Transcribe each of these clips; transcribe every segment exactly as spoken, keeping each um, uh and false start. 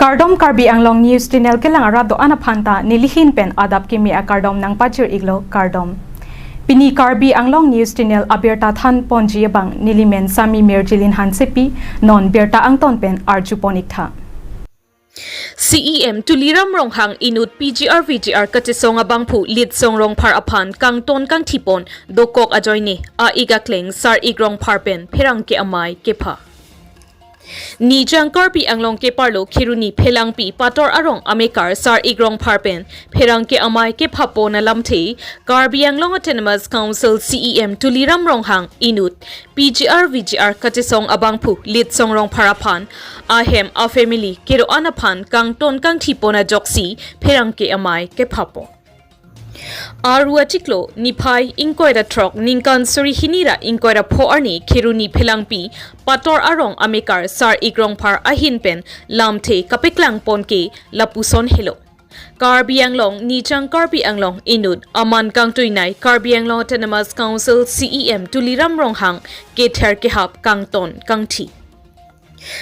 Kardom, Karbi Anglong News Channel kelang arat do-an aphan ta nelihin pen adap kimi akardom nangpajir iklo, kardom. Pini Karbi Anglong News Channel abirta than ponji abang nelimen Sami Mirjilin Hansepi, non birta angton pen arju pon iktha. C E M Tuliram Ronghang inut P G R V G R kachesong abangphu Litsong Rongphar aphan kangton kangthi pon dokok ajoine a-ik akleng Sar-ik Rongphar pen pherangke amei kepha. Nijang Karbi Anglong keparlo Kheroni Phelangpi Pator arong amekar Sar-ik Rongphar pen pherangke amei kepha pon alamthe Karbi Anglong Autonomous Council C E M Tuliram Ronghang inut P G R V G R kachesong abangphu Litsong Rongphar aphan ahem afamily kedo-an aphan kangton kangthi pon ajoksi pherangke amei kepha pon. Aru achiklo niphai ingkoi ra throk ningkan suri hini ra ingkoi ra pho arni Kheroni Phelangpi Pator arong amekar Sar-ik Rongphar ahin pen lamthe kapeklang pon ke lapuson helo. Karbi Anglong, Nijang Karbi Anglong inut aman kangtuinei Karbi Anglong Autonomous Council C E M Tuliram Ronghang kether kehap kangton kangthi.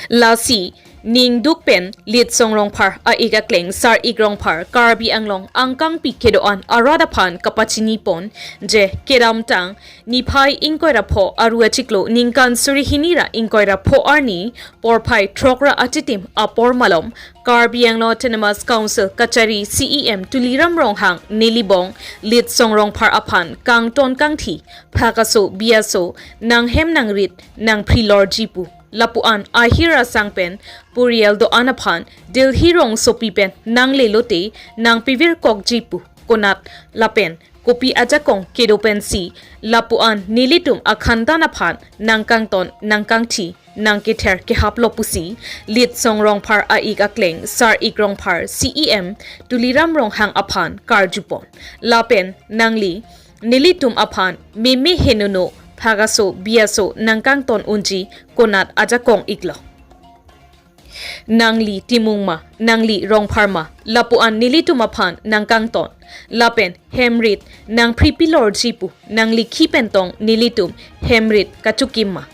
Lasi ningduk pen Litsong Rongphar a-ik akleng Sar-ik Rongphar Karbi Anglong angkangpi kedo-an arat aphan kapachini pon je kedamtang niphai ingkoi ra pho aru achiklo ningkan suri hini ra ingkoi ra pho arni porphai throk ra achitim apor malom Karbi Anglong Autonomous Council kachari C E M Tuliram Ronghang nelibong Litsong Rongphar aphan kangton kangthi, phakaso biaso, nanghem nangrit nangphri lorji pu, lapu-an ahir asang pen purial do-an aphan Delhi rongsopi pen nangle lote nangpivir kokji pu, konat lapen kopi ajakong kedo pensi lapu-an nelitum akhantan aphan nangkangton nangkangthi nangkether kehaplo pusi Litsong Rongphar a-ik akleng Sar-ik Rongphar C E M Tuliram Ronghang aphan karju pon. Lapen nangli nelitum aphan meme henono phakaso biaso nangkangton unji konat ajakong iklo. Nangli Timung ma, nangli Rongphar ma, lapu-an nelitum aphan nangkangton. Lapen hemrit nangphripi lorji pu, nangli khi pen tong nelitum hemrit kachukim ma.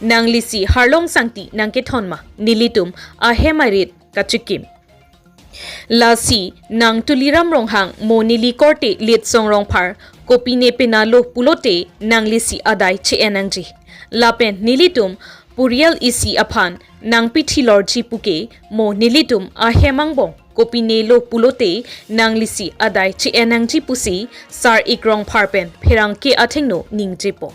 Nanglisi harlong sangti nangkethon ma, nelitum ahem arit kachukim. Lasi nang Tuliram Ronghang mo neli korte Litsong Rongphar kopine penalo pulote nanglisi adai che-en nangji. Lapen nelitum purial isi aphan nangpithi lorji puke mo nelitum ahem angbong kopinelo pulote nanglisi adai che-en nangji pusi Sar-ik Rongphar pen pherangke athengno ningje pon.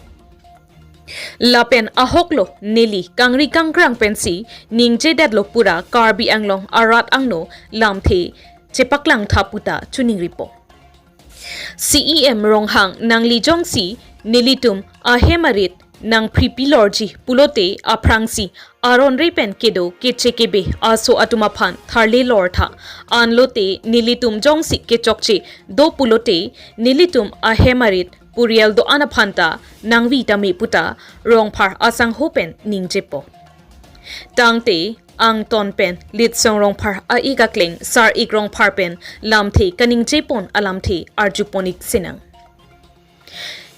Lapen ahoklo neli kangri kangkrang pensi ningjedetlo pura Karbi Anglong arat angno lamthe chepaklangtha puta choningri pon. C E M Ronghang nangli jongsi nelitum ahem arit nangphripi lorji pulote aphrangsi aron re pen kedo keche kebe aso atum aphan tharle lortha. Anlote nelitum jongsi kechokche do pulote nelitum ahem arit purial do-an aphan ta nangvi tame puta Rongphar asangho pen ningje pon. Tangte angton pen Litsong Rongphar a-ik akleng Sar-ik Rongphar pen lamthe kaningje pon alamthe arju pon ik sinang.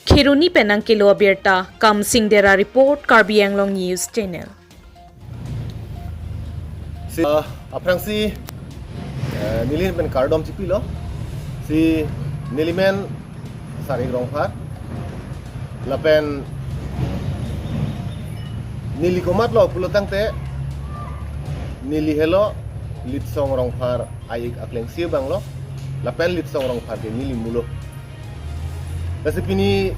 Kheroni pen nangkelo abirta Kamsing Dera report, Karbi Anglong News Channel. Si, ah, aphrangsi, eh, nelihin pen kardom chipilo. Si nelimen Sar-ik Rongphar. Lapen neli komatlo pulo tangte neli helo Litsong Rongphar a-ik akleng si banglo. Lapen Litsong Rongphar ke neli mulo. Lasi pini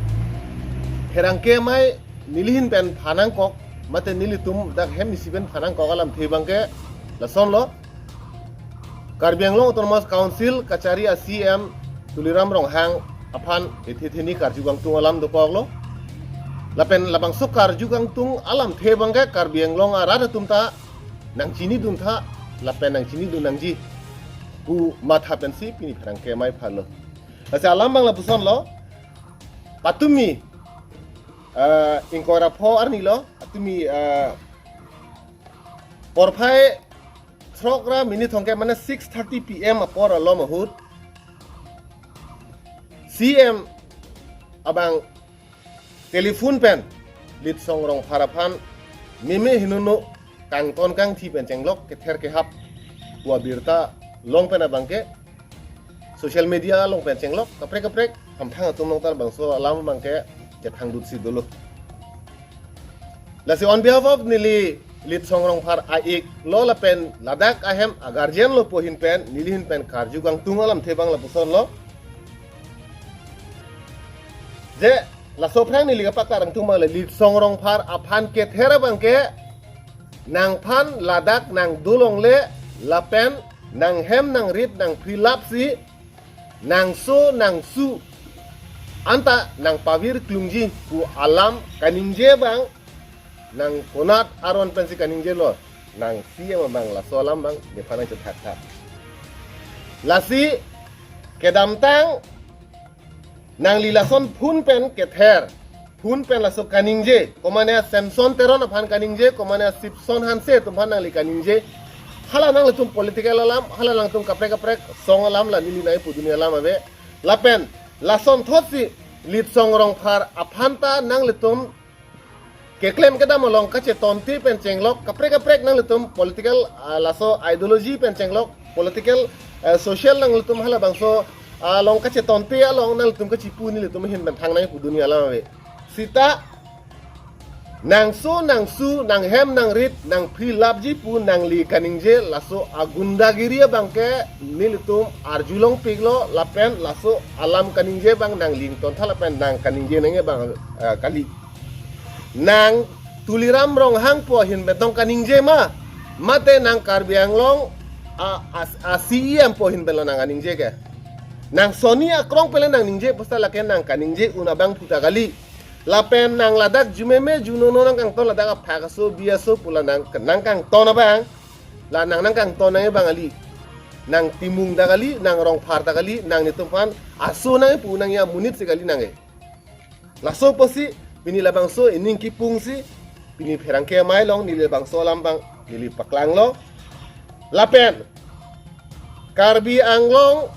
pherangke amei nelihin pen phanangkok, mate nelitum dak hem isi pen phanangkok alamthe abangke lasonlo. Karbi Anglong Autonomous Council kachari a-C E M Tuliram Ronghang aphan ethe theni karju kangtung alam dokoklo. Lapen labangso karju kangtung alamthe abangke Karbi Anglong arat atum ta nangchiniduntha, lapen nangchinidun nangji pu matha pensi pini pherangke amei phalo. Lasi alam abang lapusonlo, patumi, eh, ingkoi ra pho arnilo, patumi, eh, porphai throk ra minit thomkep mane six thirty P M apor alom ahut C E M abang telephone pen Litsong Rongphar aphan meme henono kangton kangthi pen chenglok kether kehap pu abirta along pen abangke social media along pen chenglok kaprek kaprek hamphang atum along ta labangso alam abangke kethang dut si dolo. Lasi on behalf of neli Litsong Rongphar a-ik lo lapen ladak ahem a-guardian lo pu ahin pen neli ahin pen karju kangtung alamthe abang lapuson lo. Je laso aphrang neli kapaklang kangtung abang le Litsong Rongphar aphan kether abangke nangphan ladak nangdolongle lapen nanghem nangrit nangphri lapsi nangso nangsu anta nangpavir klungji pu alam kaningje abang nang konat aron pensi kaningje lo, nang C M abang laso alam abang nephan nangchethakthak. Lasi kedamtang nangli lason phun pen kether, phun pen laso kaningje, komane Samson Teron aphan kaningje, komane Sipson Hanse atum aphan nangli kaningje. Hala nanglitum political alam, hala nangtum kaprek kaprek song alam la neli nai pu dunia alam ave. Lapen lasonthotsi Litsong Rongphar aphan ta nanglitum keklem kedam along kachetonte pen chenglok kaprek kaprek nanglitum political, ah, laso ideology pen chenglok political, ah, social nanglitum halabangso, ah, along kachetonte along nanglitum kachipu nelitum ahin pen thangnai pu dunia alam ave. Sita nangso nangsu nanghem nangrit nangphri lapji pu nangli kaningje laso agundagiri abangke nelitum arjulongpiklo lapen laso alam kaningje abang nangli ingtontha lapen nang kaningje nangji abang, ah, kali. Nang Tuliram Ronghang pu ahin pen tong kaningje ma, mate nang Karbi Anglong a, a, a C E M pu ahin pen lo nang kaningje ke. Nang soni akrong pen le nang ningje pusta lake nang kaningje un abang puta kali. Lapen nang ladak jumeme junono nangkangton ladak aphak aso bi aso pu la nang, nangkangton abang. La nang nangkangton nangji abang kali. Nang Timung ta kali, nang Rongphar ta kali, nang netum aphan aso nangji pu nangji amonit si kali nangji. Laso apotsi pini labangso ining kipungsi pini pherangke amei along neli labangso alam abang neli paklanglo. Lapen Karbi Anglong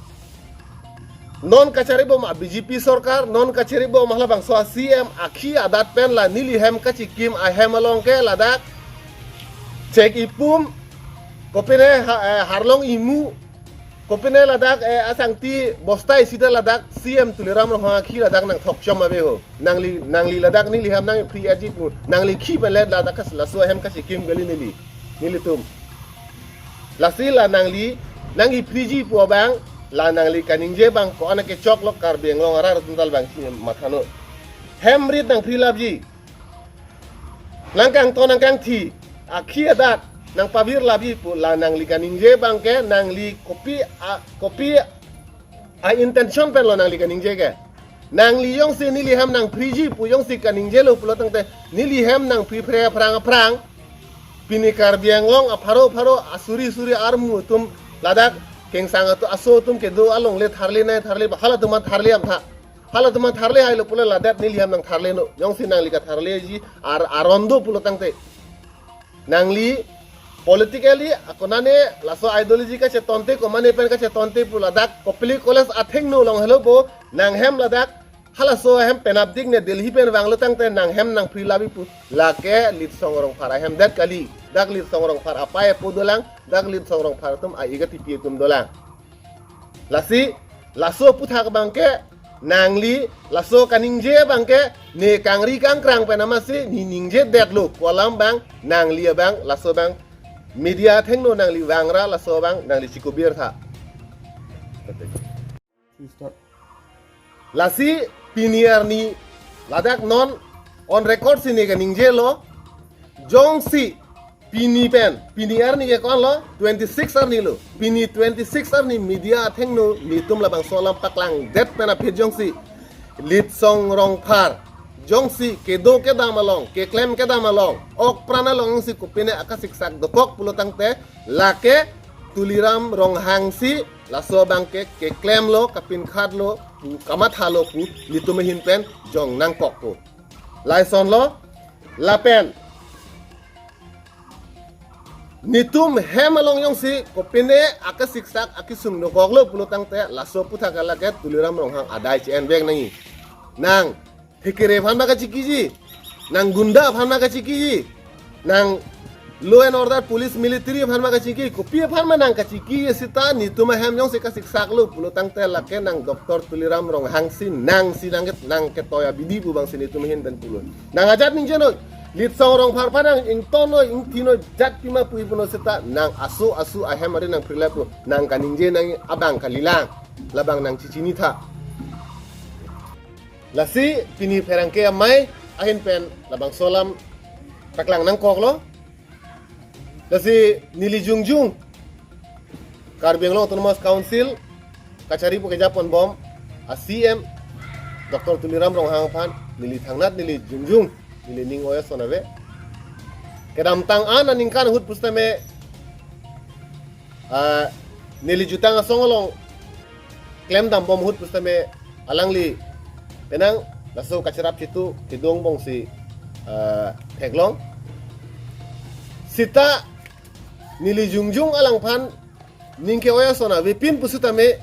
non kacharibom a B J P sorkar, non kacharibom halabangso a C M akhi adat pen la neli hem kachikim ahem along ke ladak chek ipum, kopine ha-, eh, harlong imu, kopine ladak, eh, asangti bostai sida ladak C M Tuliram Ronghang akhi ladak nangthokchom ave ho. Nangli, nangli ladak neli hem nangphri aji pu, nangli khi pen le ladak kas laso ahem kachikim kali neli, nelitum. Lasi la nangli nangkiphriji pu abang, la nangli kaningje abang ko-an kechoklo Karbi Anglong arat atum ta labangsi mathano. Hem rit nangphri lapji, nangkangton nangkangthi, akhi adat nangpavir lapji pu la nangli kaningje abangke nangli kopi a, kopi a-intention pen lo nangli kaningje ke. Nangli jongsi neli hem nangphriji pu jongsi kaningjelo pulo tangte neli hem nangphri phre aphrang aphrang. Pini Karbi Anglong apharo pharo asuri suri armu atum ladak kengsang atum aso atum kedo along le tharle nai tharle ba halatum aphan tharle amtha. Halatum aphan tharle hailo pulo ladak neli hem nangtharleno. Jongsi nangli katharleji ar aron do pulo tangte. Nangli politically akonane laso ideology kachetonte komane pen kachetonte pu ladak Kopili College athengno along helo bo nanghem ladak halaso ahem penapdik ne Delhi pen vanglo tangte nanghem nangphri lapji pu lake Litsong Rongphar ahem det kali. Dak Litsong Rongphar apei apo dolang, dak Litsong Rongphar atum a-ik atipi atum dolang. Lasi laso aphuthak abangke nangli laso kaningje abangke ne kangri kangkrang pen amatsi ne ningje detlo pu alam abang nangli abang laso abang media athengno nangli vangra laso abang nangli chikubir tha. Lasi pini arni ladak non on record si ne kaningjelo. Jongsi pini pen, pini arni ke ko-an lo, twenty-six arni lo. Pini twenty-six arni media athengno netum labangso alam paklangdet pen aphi jongsi Litsong Rongphar jongsi kedo kedam along, keklem kedam along, ok pran along jongsi kopine akasiksak dokok pulo tangte lake Tuliram Ronghang si laso abangke keklemlo, kapinkhatlo pu, kamathalo pu netum ahin pen jong nangkokpo. Lason lo lapen netum hem along jongsi kopine akasiksak akisung dokoklo pulo tangte laso aphuthak lake Tuliram Ronghang adai che-envek nangji. Nang thekere aphan ma kachikiji, nang gunda aphan ma kachikiji, nang Law and order, police, military aphan ma kachingki, kopi aphan ma nang kachingki seta netum ahem jongsi kasiksak lo pulo tangte lake nang Doctor Tuliram Ronghang si nang si nang ket nang ketoi abidi pu bang si netum ahin pen pulo. Nang ajat ningje noi, Litsong Rongphar aphan nang ington noi, ingthi noi, jat pima pu ipuno seta nang aso aso ahem ari nang prilap lo, nang kaningje nang abang kalilang, labang nang chichinitha. Lasi pini pherangke amei ahin pen labangso alam paklang nangkoklo. Lasi neli jongjung Karbi Anglong Autonomous Council kachari pu kejapon bom a C M Doctor Tuliram Ronghang aphan neli thangnat neli jongjung neli ning oya son ave. Kedamtang an aningkan ahut pusitame ah, neli jutang asong along klemdam bom ahut pusitame alangli penang laso kacharap chitu kidong bongsi ah, theklong. Seta neli jongjung alangphan ning ke oya son avepin pusitame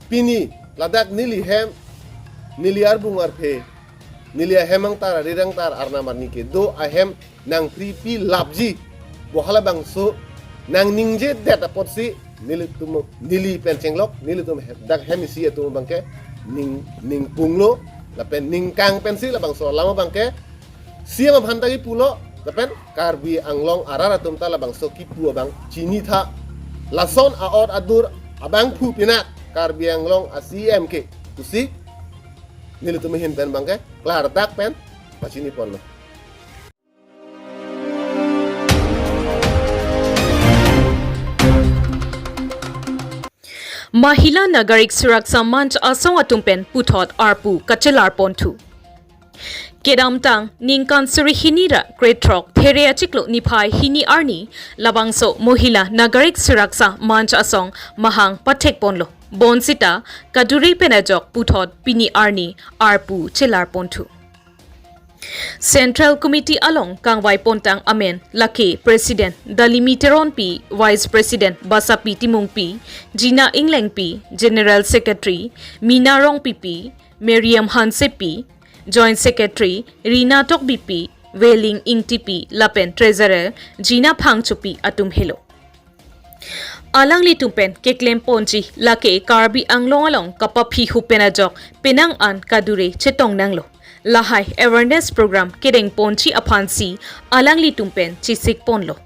pini ladak neli hem neli arbung arphe neli ahem angtar arirang tar arnam arni kedo ahem nang pri pi lapji. Bo halabangso nang ningje det apotsi nelitum neli pen chenglok nelitum he- dak hem isi atum abangke ning ning punglo lapen ningkang pensi labangso alam abangke C M aphan ta kipulo lapen Karbi Anglong arat atum ta labangso kipu abang chinitha. Lason aot adur abangphu pinak Karbi Anglong a C M ke pusi nelitum ahin pen abangke klardak pen pachiniponlo. Mahila Nagarik Suraksha Manch asong atum pen puthot arpu kachelar ponthu. Kedamtang ningkan suri hini ra krethrok phere achiklo niphai hini arni labangso Mahila Nagarik Suraksha Manch asong mahang pathek ponlo. Bonsita kaduri pen ajok puthot pini arni arpu chelar ponthu. Central Committee along kangvai pontang amen lake President Dalimi Teronpi, Vice President Basapi Timungpi, Jina Inglengpi, General Secretary Mina Rongpipi, Miriam Hansepi, Joint Secretary Rina Tokbipi, Weling Ingtipi lapen Treasurer Jina Phangchopi atum helo. Alanglitum pen keklem ponji lake Karbi Anglong along kapaphi hupen ajok penang an kadure chetong nanglo. Lahai awareness program kedeng ponji aphansi alanglitum pen chisik ponlo.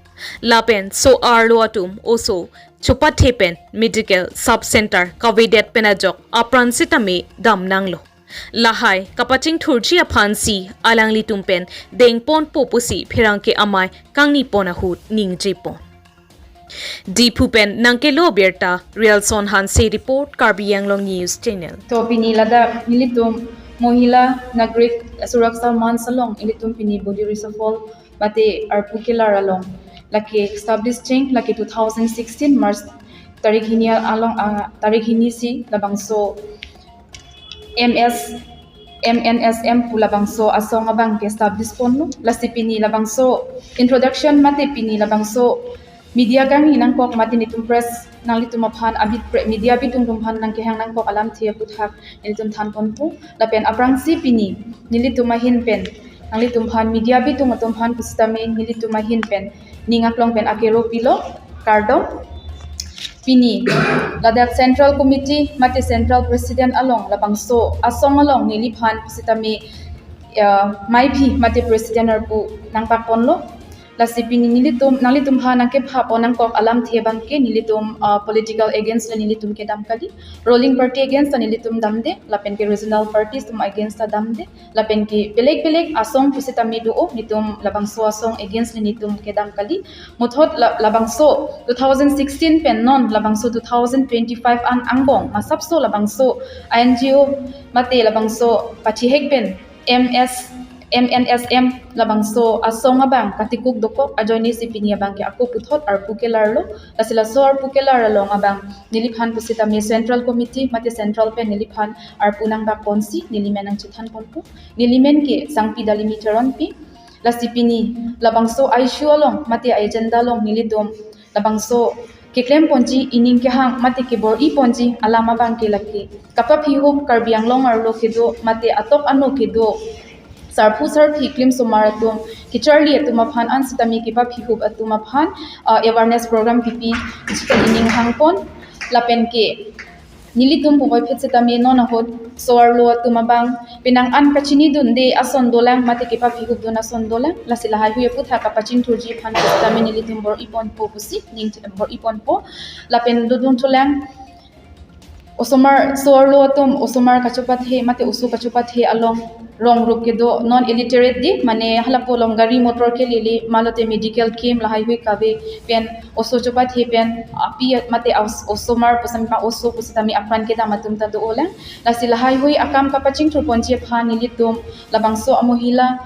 Lapen so-arlo atum oso chopathe pen medical sub center kavedet pen ajok apran sitame dam nanglo. Lahai kapachingthurji aphansi alanglitum pen dengponpo pusi pherangke amei kangni pon ahut ningje pon. Diphu pen nangkelo birta Rialson Hanse report, Karbi Anglong News Channel. To pini ladak nelitum Mohila Nagarik Suraksha Manch along nelitum pini body reshuffle mate arpu kelar along lake establish cheng lake two thousand sixteen March tarik hini along ah, tarik hini si labangso M S M N S M pu labangso asong abang ke establish ponlo. Lasi pini labangso introduction mate pini labangso media kangni nangkok mate netum press nanglitum aphan abit pre- media bitung atum aphan nangkehang nangkok alamthe aputhak nelitum than ponpo. Lapen aphrangsi pini nelitum ahin pen nanglitum aphan media bitung atum aphan pusitame nelitum ahin pen ning aklong pen akero pilo, kardom. Pini ladak Central Committee mate Central President along labangso asong along neliphan pusitame ya, maiphi mate President arpu nangpak ponlo. Lasi pini nelitum nanglitum aphan nangkepha pon nangkok alamthe abang ke nelitum ah, political against la nelitum kedam kali, ruling party against la nelitum damde, lapen ke regional parties atum against la damde, lapen ke belek belek asong pusitame do-o, netum labangso asong against la netum kedam kali. Muthot la- labangso two thousand sixteen pen non labangso two thousand twenty-five an angbong masapso labangso N G O mate labangso pachihek pen M S M N S M labangso asong abang katikuk dokok ajoine si pini abang ke ako puthot arpu kelarlo. Lasi laso arpu kelar along abang neliphan pusitame Central Committee mate Central pen neliphan arpu nangpak ponsi nelimen nangchethan ponpo. Nelimen ke Sangpi Dalimi Teronpi. Lasi pini labangso issue along mate agenda along nelitum labangso keklem ponji ining kehang mate kebor-i ponji alam abang ke lake kapaphi hup Karbi Anglong arlo kedo mate atok ano kedo sarpo sarpi klim osomar atum, kacharli atum aphan, ansitame kepaphihup atum aphan, ah, awareness program kipi, chita ining hangpon, lapen ke nelitum puvoiphit sitame non ahut so-arlo atum abang penang an kachinidunde ason dolang, mate kepaphihupdun ason dolang, lasi lahaihui aphuthak kapachingthurji aphan sitame nelitum bor-iponpo pusi ning bor-iponpo. Lapen dodun thulang, osomar, so-arlo atum osomar kachopathe mate oso kachopathe along rong rup kedo, non illiterate di, mane halapu along gari motor kelele, malote medical camp lahaihui kave pen oso chopathe pen api mate aus-, osomar pusitame, oso pusitame apran kedam atum ta do-olang. Lasi lahaihui akam kapachingthurponji aphan nelitum labangso amohila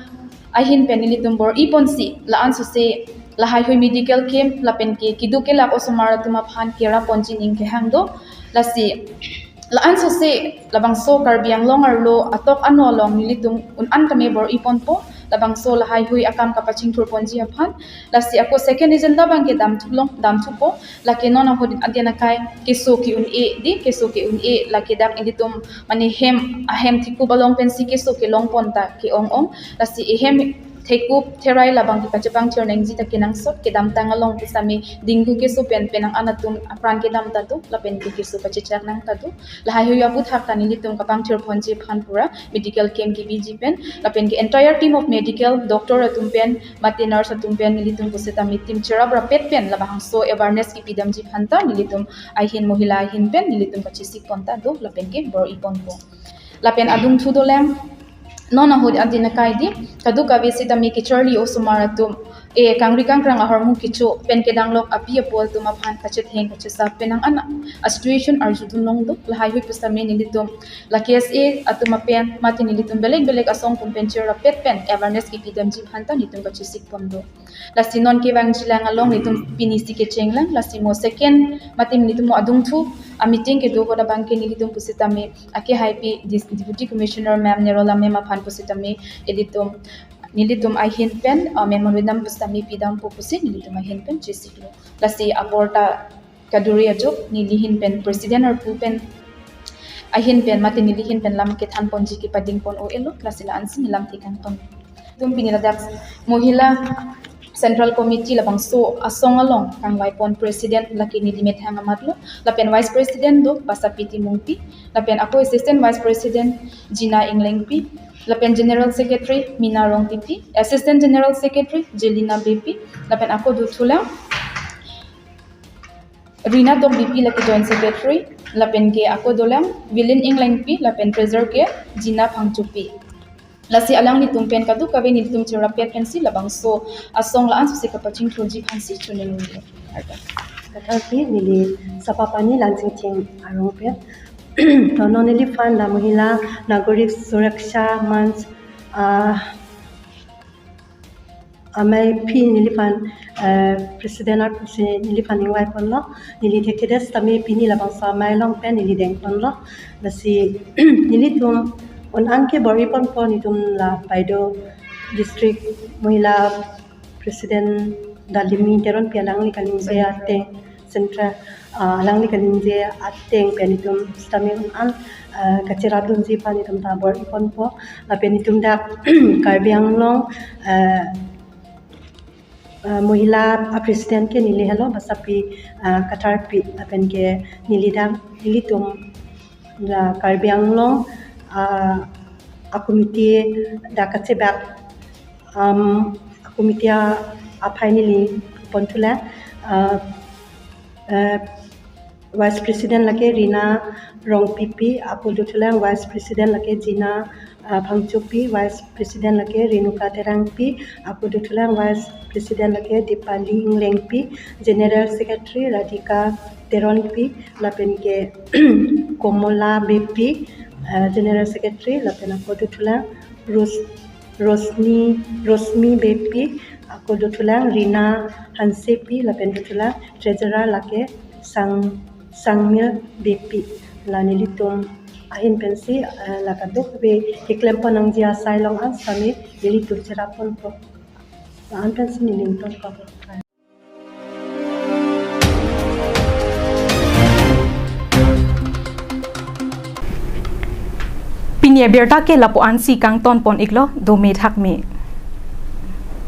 ahin pen nelitum bor-iponsi, la-an sose lahaihui medical camp lapen ke keduk kelak osomar atum aphan keraponji ning kehang do. Lasi la-an sose labangso Karbi Anglong arlo atok ano along nelitum un-an tame bor-iponpo labangso lahaihui akam kapachingthurponji aphan. Lasi ako second agenda abangke damthulong, damthupo, lake non ahut adin akai keso ke-un-e di, keso ke-un-e, lake dak ilitum mane hem, ahem thekup along pensi keso kelongpon ta ke-ong-ong. Lasi ehem thekup therai labangke kachepangthir nangji ta kenangsot, kedamtang along pusitame dengue keso pen penang an atum apran kedam ta do, lapen ke keso kachechak nang ta do. Lahaihui aphuthak ta nelitum kapangthirponji aphan pura medical camp kepiji pen, lapen ke entire team of medical, doctor atum pen mate nurse atum pen nelitum pusitame team cherap rapet pen labangso awareness kepidamji aphan ta nelitum ahin, mohila ahin pen nelitum kachesikpon ta do lapen ke bor-iponpo. Lapen adungthu dolang, non ahut adin akai di, kadokave sitame kacharli osomar atum, e, kangri kangkrang ahormu kecho pen kedanglok api apo atum aphan kachetheng kachesap penang an a-situation arjudunlong do. Lahaihui pusitame nelitum la K S A atum apen mate nelitum belek belek asong atum pen cherap rapet pen awareness kepidamji aphan ta nelitum kachesikpon do. Lasi non kevangjilang along nelitum pinisi kechenglang, lasi mo second mate nelitum mo adungthu a-meeting kedo ahut abangke nelitum pusitame akehaipi dis-, Deputy Commissioner Ma'am Nirola Ma'am aphan pusitame ilitum, nelitum ahin pen, uh, memorandum pusitame pidampo pusi nelitum ahin pen chesiklo. Lasi apor ta kaduri ajok neli ahin pen President arpu pen ahin pen mate neli ahin pen lam kethanponji kepadingpon o-elo, lasi la-ansi nelam thekangpon. Tum pini ladak Mohila Central Committee labangso asong along kangvaipon President lake neli methang amatlo, lapen Vice President do Basapi Timungpi, lapen ako Assistant Vice President Jina Englengpi, lapen General Secretary Mina Rongpipi, Assistant General Secretary Jelina Beypi, lapen ako dothulang Rina Tokbipi lake Joint Secretary, lapen ke ako dolang Wilin Englengpi, lapen Treasurer ke Jina Phangchopi. Lasi alanglitum pen kadokave nelitum cherap rapet pensi labangso asong la-an sose kapachingthurji aphansi choningri. Kacharli neli Sapapani Lansingching arong pen. To non neliphan la Mohila Nagorik Suraksha Manch, ah, amei aphi neliphan, eh, President arpusi neliphan ingvaiponlo, neli thekthedet sitame pini labangso amei along pen neli dengponlo. Lasi nelitum un-an ke bor-iponpo, nelitum la Baido District Mohila President Dalimi Teronpi alangli kaningje ateng, Central, ah, alangli kaningje ateng pen itum sitame un-an, ah, kacherapdunji aphan itum ta bor-iponpo. Lapen itum dak Karbi Anglong, ah, ah, Mohila a-President ke neli helo, Basapi, ah, Katharpi, lapen ke neli dak, nelitum la Karbi Anglong, ah, a-committee dak kachebak, um, a-committee a-, aphai neli ponthulang, ah, eh, Vice President lake Rina Rongpipi, ako dothulang Vice President lake Jina, ah, Phangchopi, Vice President lake Renuka Terangpi, ako dothulang Vice President lake Dipali Englengpi, General Secretary Radhika Teronpi, lapen ke Komola Beypi, ah, General Secretary, lapen ako dothulang Ros-, Rosni, Rosmi Beypi, ako dothulang Rina Hansepi, lapen dothulang Treasurer lake Sang, Sangmil Beypi. La nelitum ahin pensi, eh, la kadokave keklempon nangji asai along an sitame nelitum cherapponpo. La-an pensi neli ingtonpo. Pini abirta ke lapu-an si kangton pon iklo, dome thakme.